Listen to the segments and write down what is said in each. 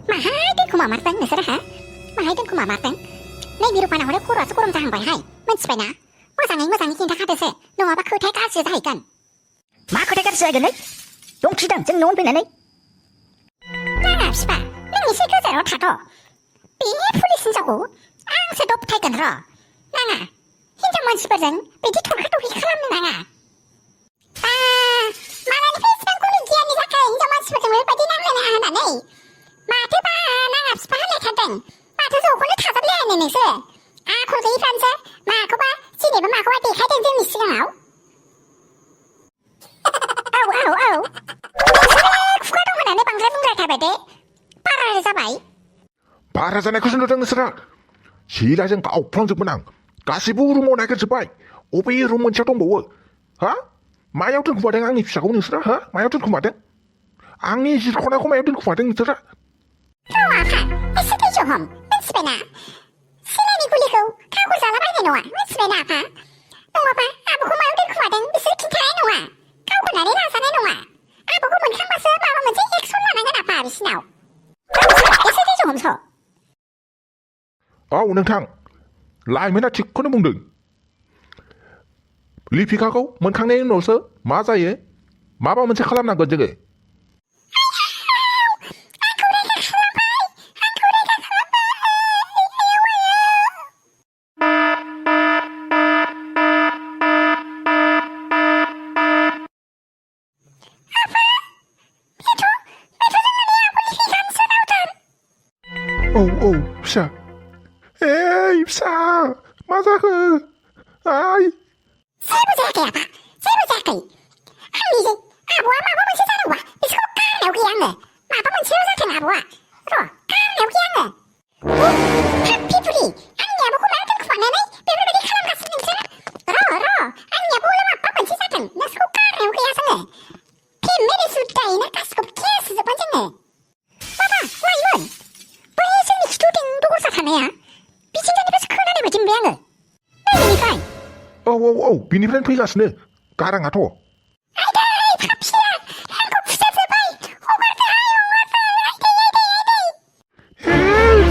माहाय दैखौ मामारदों नोंसोरो हा माहाय दैखौ मामारदों नै बिरुपाना हले खर'आसो गरम जाहांबायहाय मोनथिबायना मोजाङै खिन्थाखादोसो नङाबा खोथाया गाज्रि जाहैगोन मा खोथाया गाज्रि जाहैगोन नै दंखिदां जों न'आव फैनानै नाङा बिफा नों एसे गोजानाव थाथ' बे पुलिस हिन्जावखौ आंसो दबथायगोन र' नाङा हिन्जाव मानसिफोरजों बिदि थरखा-थरखि खालामनो नाङा मालानिफ्राय इसिबां गुनि गियानि जाखो हिन्जाव मानसिफोरजों बेबायदि नांलायनाङा होननानै माथोबा नाङा बिफा होनलायथारदों माथो ज'खौनो थाजाबलायानो नोंसोर आखल गैयिफ्रानोसो माखौबा जेनेबा माखौबा देखायदों जोंनि सिगाङाव औ खुगा दं होननानै बांद्राय बुंलायथारबाय दे बारा जाबाय बारा जानायखौसो नुदों नोंसोरा सिलाजों गावफ्लांजोबगोन आं गासैबो रुमाव नागिरजोब्बाय अबे रुम मोनसेयाव दंबावो हा मायाव दोनखुमादों आंनि फिसाखौ नोंसोरा हा मायाव दोनखुमादों आंनि जिरख'नायखौ मायाव दोनखुमादों नोंसोरा आफा एसे धैर्य हम मिथिबायना सिलानि गुलिखौ खागज जालाबायनाय नङा मिथिबायना आफा नङाबा आब'खौ मायाव दोनखुमादों बिसोर खिन्थानाय नङा गावगोनानै लाजानाय नङा आब'खौ मोनखांबासो माबा मोनसे एक्सन लानांगोन आफा बिसिनाव एसे धैर्य हमस' औ नोंथां लाइमोना थिगखौनो बुंदों लिपिकाखौ मोनखांनायनि उनावसो मा जायो माबा मोनसे खालामनांगोन जोङो औ फिसा फिसा मा जाखो आइ जेबो जायाखै आफा जेबो जायाखै आंनिजों आब'आ माबा मोनसे जादोंबा बिसोरखौ गारनायाव गैया आङो माबा मोनसेल' जाथों आब'आ र' गारनायाव गैया आङो पिपुरि आंनि आब'खौ मायाव दोनखुमानानै बेफोरबायदि खालामगासिनो नोंसोरो र' आंनि आब'आवल' माबा मोनसे जाथों नोंसोरखौ गारनायाव गैया जोङो फेमेलि सुद्दायैनो गासिखौबो केसजोबगोन जोङो बाबा लाइमोन बै जोंनि खिथुथिं दगरसा थानाया बिथिंजानिफ्रायसो खोनानाय बायदि मोनबाय आङो नैबेनिफ्राय औ बिनिफ्रायनो फैगासिनो गाराङाथ'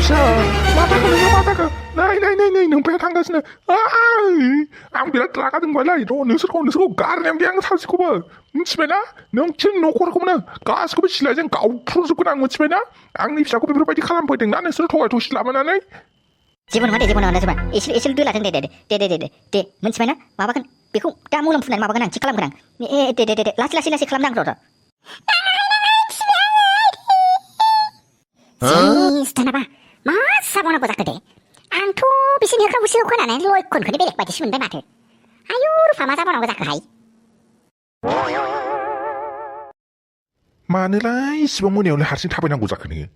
फिसा मा जाखो नै नोंफाया थांगासिनो आं बिराद रागा जोंबायलाय र' नोंसोरखौ गारनायाव गैया आं सासेखौबो मिथिबायना नों थिं न'खरखौनो गासिखौबो सिलाजों गावफ्रुजोबगोन आं मिथिबायना आंनि फिसाखौ बेफोरबायदि खालामफैदोंना नोंसोर थगाय थसि लाबोनानै जेबो नङा जेबो एसेल' दोलाथों दे मोनथिबायना माबागोन बेखौ दा मलम फुननानै माबागोन आं थिग खालामगोन आं दे लासै खालामनांगौ र' दानाबा मा जाबावनांगौ जाखो दे आंथ' बिसोरनि होख्राव खोनानै लयखनखौनो बेलेग बायदिसो मोनबाय माथो आयु रुफा मा जाबावनांगौ जाखोहाय मानोलाय इसिबां मोनायावलाय हारसिं थाबायनांगौ जाखो नोङो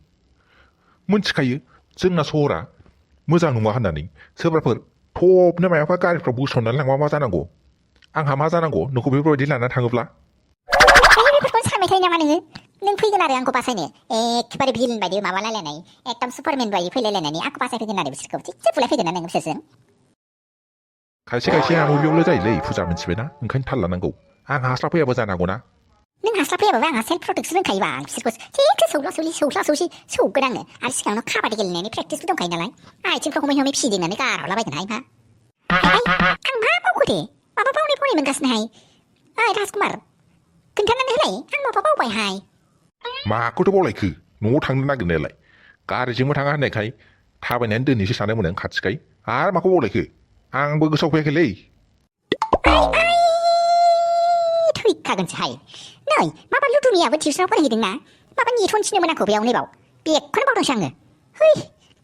मोनथिखायो जोंना सहरा मोजां नङा होननानै सोरबाफोर थबनो मायाबा गारिफ्राव बोसननानै लांबा मा जानांगौ आंहा मा जानांगौ नोंखौ बेफोरबायदि लानानै थाङोब्ला बेफोरखौ सानबाय थायो नामा नों फैगोन आरो आंखौ बासायनो एखेबारे भिलेन बायदि माबालायलायनाय एकदम सुपारमेन बायदि फैलायलायनानै आंखौ बासायफैगोन आरो बिसोरखौ थिगसे बुलाय फैगोन ना नों बिसोरजों खायसे आम'बियावल' जायोलै फुजा मिथिबायना ओंखायनो थाल लानांगौ आं हास्लाबफैयाबो जानांगौना नों हास्लाबफैयाबाबो आंहा सेल्फ प्रटेक्सन रोंखायोबा आं बिसोरखौ थिगसे सौला सौसि सौगोन आङो आरो सिगाङावनो काबादि गेलेनायनि प्रेक्टिसबो दंखायो नालाय आथिंफ्राव हमै फिदिंनानै गारहरलाबायगोनहाय मा आं मा मावखो दे माबा बावनाय मोनगासिनोहाय राजकुमार खोन्थानानै होलाय आं माबा बावबायहाय माखौथ' बावलायखो न'आव थांनो नागिरनायालाय गारिजोंबो थाङा होननायखाय थाबायनानै दोनहैसो सानदोंमोन आं खाथिखाय आरो माखौ बावलायखो आंबो गोसोआव फैयाखैलै थैखागोनसोहाय नै माबा लुदुमियाबो टिउसनाव फोरोंहैदोंना माबा नेथ'नो थिनोमोन आंखौ बेयाव नैबाव बेखौनो बावदोंसो आङो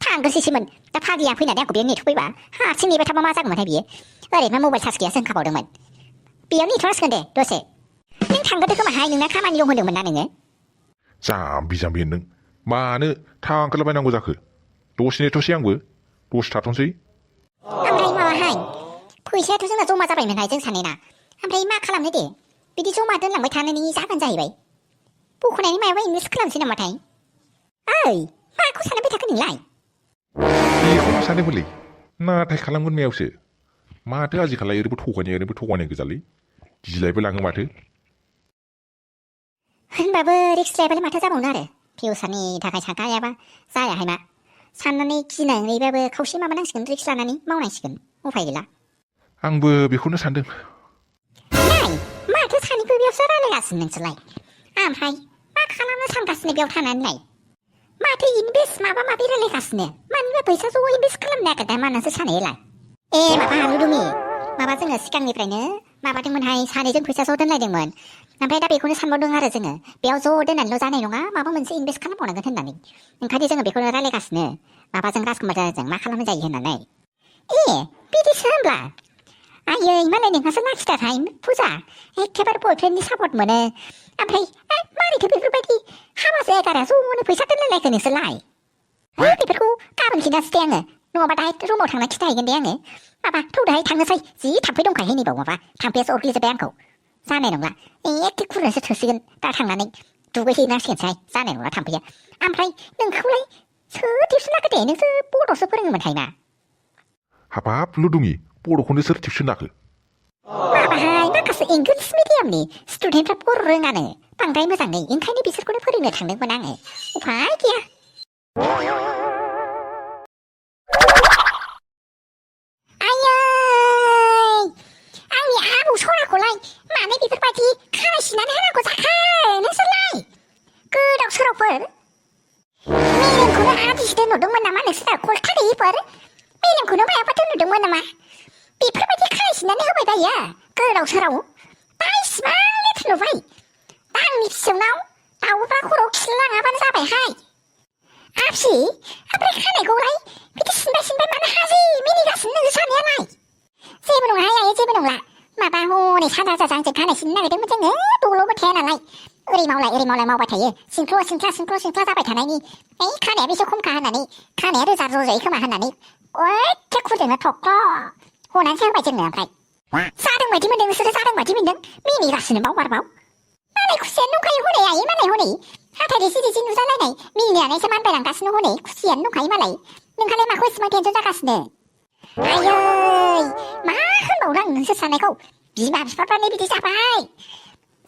थांगोरसैसोमोन दा फागिया फैनानै आंखौ बेयाव नेथ'फैबा हारसिं नेबाय थाबा मा जागौमोनहाय बियो ओरैनो मबाइल चार्ज गैयासो होनखाबावदोंमोन बेयाव नेथ'नांसिगोन दे दसे नों थांगोरदो खोमाहाय नोंना खामानि दं होनदोंमोन ना नोङो जाम्बि नों मानो थांखोलाबायनांगौ जाखो दसे नेथ'सै आंबो दसे थाथ'नोसै ओमफ्राय माबाहाय फैसायाथ' जोंना जमा जाबायमोनहाय जों सानैना ओमफ्राय मा खालामनो दे बिदि जमा दोनलांबाय थानायनि जागोन जाहैबाय बख'नायनि मायाबा इनभेस्ट खालामसै नामाथाय माखौ सानबाय थाखो नोंलाय बेखौनो सानदोंमोनलै नाथाय खालामगोन मायावसो माथो आजिखालि ओरैबो थगायनाय गोजालै गिलायबो लाङो माथो होनबाबो रिक्स लायाबालाय माथो जाबावनो आरो फिउचारनि थाखाय सानखायाबा जायाहाय मा साननानै गिनानैबाबो खावसे माबानांसिगोन रिक्स लानानै मावनांसिगोन उफाय गैला आंबो बेखौनो सानदों नै माथो सानैबो बेयावसो रायलायगासिनो नोंसोरलाय ओमफ्राय मा खालामनो सानगासिनो बेयाव थानानैलाय माथो इनभेस्ट माबा माबि रायलायगासिनो मानिबा फैसा ज' इनभेस्ट खालामनो नागिरदों मा नोंसोर सानैलाय ए माबा रुदुमि माबा जोङो सिगांनिफ्रायनो माबादोंमोनहाय सानैजों फैसा ज' दोनलायदोंमोन ओमफ्राय दा बेखौनो सानबावदों आरो जोङो बेयाव ज' दोननानैल' जानाय नङा माबा मोनसे इनभेस्ट खालामबावनांगोन होननानै ओंखायनो जोङो बेखौनो रायलायगासिनो माबाजों राजकुमारजों मा खालामनाय जायो होननानै ए बिदिसो होनब्ला आयै मालाय नोंहासो लाखिथारहाय फुजा एखेबारे बयफ्रेन्डनि सापर्ट मोनो ओमफ्राय मारैथो बेफोरबायदि हाबा जायगारा ज'नो फैसा दोनलायलायखो नोंसोरलाय बेफोरखौ गाबोन खिन्थासै दे आङो नङाबा दाहाय रुमाव थांना खिथाहैगोन दे आङो माबा थौ दाहाय थांनोसै जि थाम्फै दंखायो नैबाव माबा थाम्फैयासो अरग्लिजोब्बाय आंखौ जानाय नंला एखे खुरनोसो थोसिगोन दा थांनानै दुगैहैनांसिगोनसै जानाय नंला थाम्फैया ओमफ्राय नोंखौलाय सोर टिउसन लाखो दे नोंसो बड'सो फोरोङोमोनहाय ना हाबाब लुदुमि बड'खौनो सोर टिउसन लाखो माबाहाय माखासे इंलिस मिडियामनि स्टुडेन्टफ्रा बर' रोङानो बांद्राय मोजाङै ओंखायनो बिसोरखौनो फोरोंनो थांदोंमोन आङो उफाय गैया आयै आंनि आबौ सराखौलाय मानो बेफोरबायदि खानाय सिननानै होनांगौ जाखो नोंसोरलाय गोदाव सोरावफोर मेलेमखौनो आदिसो दोनहरदोंमोन नामा नोंसोर खलथा गैयिफोर मेलेमखौनो मायाबा दोनहरदोंमोन नामा बेफोरबायदि खानाय सिननानै होबाय बायो गोदाव सोराव दा इसिबां लेथ्रा नुबाय दा आंनि फिसौनाव दाउफ्रा खर'आव खिलाङाबानो जाबायहाय आफि ओमफ्राय खानायखौलाय बिदि सिनबाय मानो हाजि मिनिगासिनो नोंसोर सानैयालाय जेबो नङा आयै जेबो नंला माबा हनै सादा जाजा आंजों खानाय सिननो नागिरदोंमोन जोङो दल'बो थाया नालाय ओरै मावलाय मावबाय थायो सिंख्ल' जाबाय थानायनि ओइ खानाया बेसे खमखा होननानै खानाया रोजा रज'यो खोमा होननानै एखे खुरजोंनो थख्ल' हनानैसो होबाय जोङो ओमफ्राय जादों बायदि मोनदों नोंसोरो जादों बायदि मोनदों मिनिगासिनो बाव मालाय खुसियानो दंखायो हनै आयै मालाय हनै हाथाय रिजि नुजालायनाय मिनिनानैसो मानबायलांगासिनो हनै खुसियानो दंखायो मालाय नोंहालाय माखौ एसेबां टेनसन जागासिनो आयै मा होनबावनो आं नोंसोर साननायखौ बिमा बिफाफ्रानो बिदि जाबाय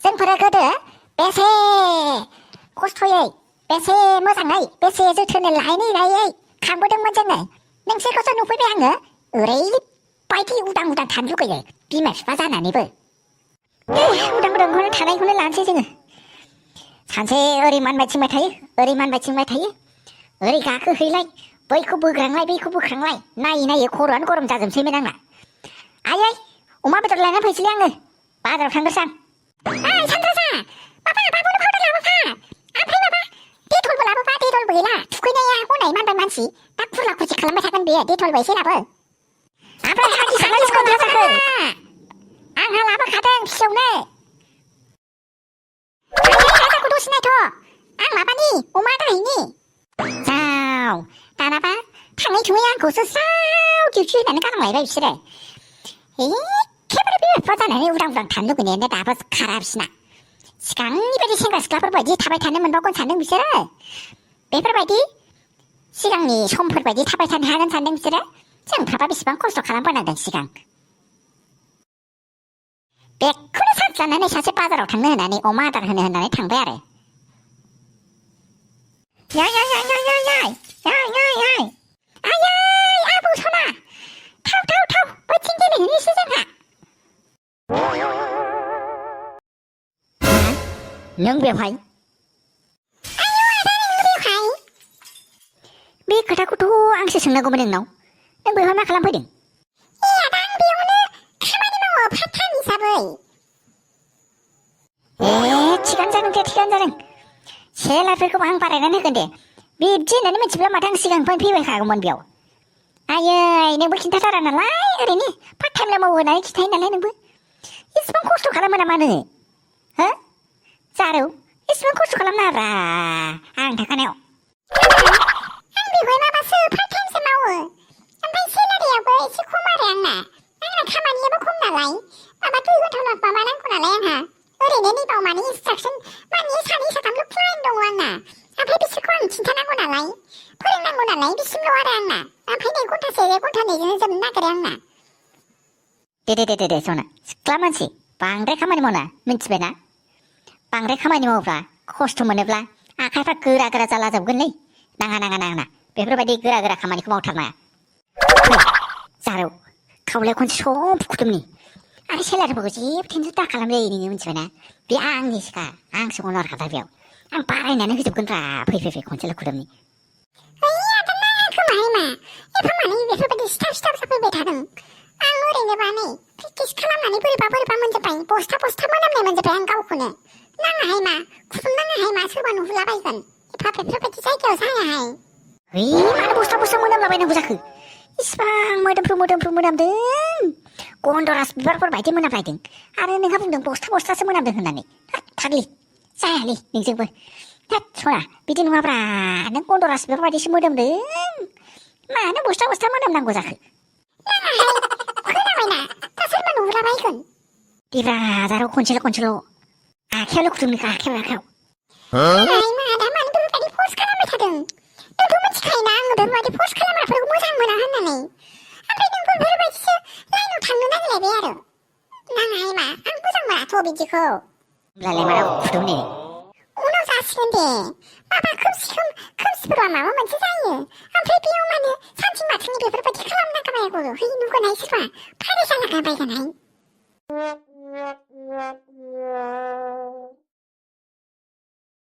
जोंफोरो गोदो बेसे खस्थ'यै बेसे मोजाङै बेसे जोथोनै लायै खांबोदोंमोन जोङो नोंसोरखौसो नुफैबाय आङो ओरैबायदि उदां थानो लुगैयो बिमा बिफा जानानैबो उदां थानायखौनो लानोसै जोङो सानसे ओरै मानबाय थिंबाय थायो ओरै गाखोहैलाय बैखौ बोग्रांलाय बैखौ बोख्रांलाय नायै खर'आनो गरम जाजोबसैमोन आंना आयै अमा बेदर लायनानै फैसैलै आङो बाजाराव थांग्रोसां ओइ सानद्राजा माबा बाबुनो पाउडार लाबोफा ओमफ्राय माबा डेटलबो लाबोफा डेटलबो गैला थुखैनाया हनै मानबाय मानसि दा खुरला खुरसि खालामबाय थागोन बेयो डेटलबो एसे लाबो ओमफ्राय हागि सागि स्कन्दिया जाखो आंहा लाबोखादों फिसौनो राजाखौ दसे नायथ' आं माबानि अमा दाहैनि जाव दानाबा थाङै थुङै आंखौसो साव डिउटि होनानै गालांलायबाय बिसोरो एखेबारे बिमा बिफा जानानै उदां थानो लुगैनायानो दाबो खारा बिसिना सिगांनि बायदि सेंग्रा सिख्लाफोर बायदि थाबाय थानो मोनबावगोन सानदों बिसोरो बेफोरबायदि सिगांनि समफोर बायदि थाबाय थानो हागोन सानदों बिसोरो जोंफ्राबा बेसेबां खस्थ' खालामबोनांदों सिगां बेखौनो सान्स लानानै सासे बाजाराव थांनो होननानै अमा आदार होनो होननानै थांबाय आरो आयै आबौ सना थाव बैथिं गेलेहैनोसै जोंहा नों बेवहाय बे खोथाखौथ' आंसो सोंनांगौमोन नोंनाव नों बेवहाय मा खालामफैदों आं बेयावनो खामानि मावो पार्ट टाइम हिसाबै थिगानो जादों सेलारिफोरखौबो आं बारायनानै होगोन दे बिब्दि होननानै मिथिब्ला माथो आं सिगांनिफ्रायनो फैबायखागौमोन बेयाव आयै नोंबो खिन्थाथारा नालाय ओरैनो पार्ट टाइमल' मावो होननानै खिन्थायो नालाय नोंबो इसिबां खस्थ' खालामो नामा नोङो हो जारौ इसिबां खस्थ' खालामनाङाब्रा आं थाखानायाव आं बेवहाय माबासो पार्ट टाइमसो मावो ओमफ्राय सेलारियाबो एसे खम आरो आंना खामानियाबो खम नालाय माबा 2 घन्टाल' माबानांगौ नालाय आंहा ओरैनो नैबाव माने इन्सट्राक्सन माने 2 3 क्लाइन्ट दङ आंना ओमफ्राय बिसोरखौ आं खिन्थानांगौ नालाय फोरोंनांगौ नालाय बिसिमल' आरो आंना ओमफ्राय 1 घन्टासो 1 घन्टानैजोंनो जोबनो नागिरो आंना दे सना सिख्ला मानसि बांद्राय खामानि मावना मिन्थिबायना बांद्राय खामानि मावोब्ला खस्थ' मोनोब्ला आखाइफ्रा गोरा गोरा जाला जोबगोनलै नाङा बेफोरबायदि गोरा गोरा खामानिखौ मावथारनाङा जारौ खावलायाव खनसे सब फुखुदोंनि आरो सेलारिफोरखौ जेबो टेनसन दा खालामलै नोङो मिथिबायना बे आंनिसोखा आंसो अनार खाथार बेयाव आं बारायनानै होजोबगोनब्रा फै खनसेल' खुदोमनि खोमाहाय मा एफा माने बेफोरबायदि सिथाब जाफैबाय थादों आं ओरैनोबा नै प्रेक्टिस खालामनानै बोरैबा मोनजोब्बाय बस्था मोनामनाय मोनजोब्बाय आं गावखौनो नाङाहाय मा खुदुमनाङाहाय मा सोरबा नुहुरलाबायगोन एफा बेफोरबायदि जायगायाव जायाहाय मानो बस्था मोनामलाबायनांगौ जाखो इसिबां मोदोमफ्रु मोनामदों गन्धराज बिबारफोर बायदि मोनामलायदों आरो नोंहा बुंदों बस्थासो मोनामदों होननानै थागलि जायालै नोंजोंबो सना बिदि नङाब्रा नों गन्धराज बिबार बायदिसो मोदोमदों मानो बस्था मोनामनांगौ जाखो खोनाबायना दा सोरबा नुहुरलाबायगोन दिब्रा जारौ खनसेल' आखायावल' खुदुमनिखा आखायाव मा दा मानो बेफोरबायदि पस्ट खालामबाय थादों नोंथ' मिथिखायोना आङो बेफोरबायदि पस्ट खालामग्राफोरखौ मोजां मोना होननानै ओमफ्राय नोंबो बेफोरबायदिसो लाइनाव थांनो नागिरलायबाय आरो नाङाहाय मा आं मोजां मोनाथ' बिदिखौ होमब्लालाय माराव खुदुमनि उनाव जासिगोन दे माबा खोमसिफोरा माबा मोनसे जायो ओमफ्राय बेयाव मानो सानथिं माथिंनि बेफोरबायदि खालामनांगाबायागौ है नुगोनहाय सोरबा फारि जालागाबायगोनहाय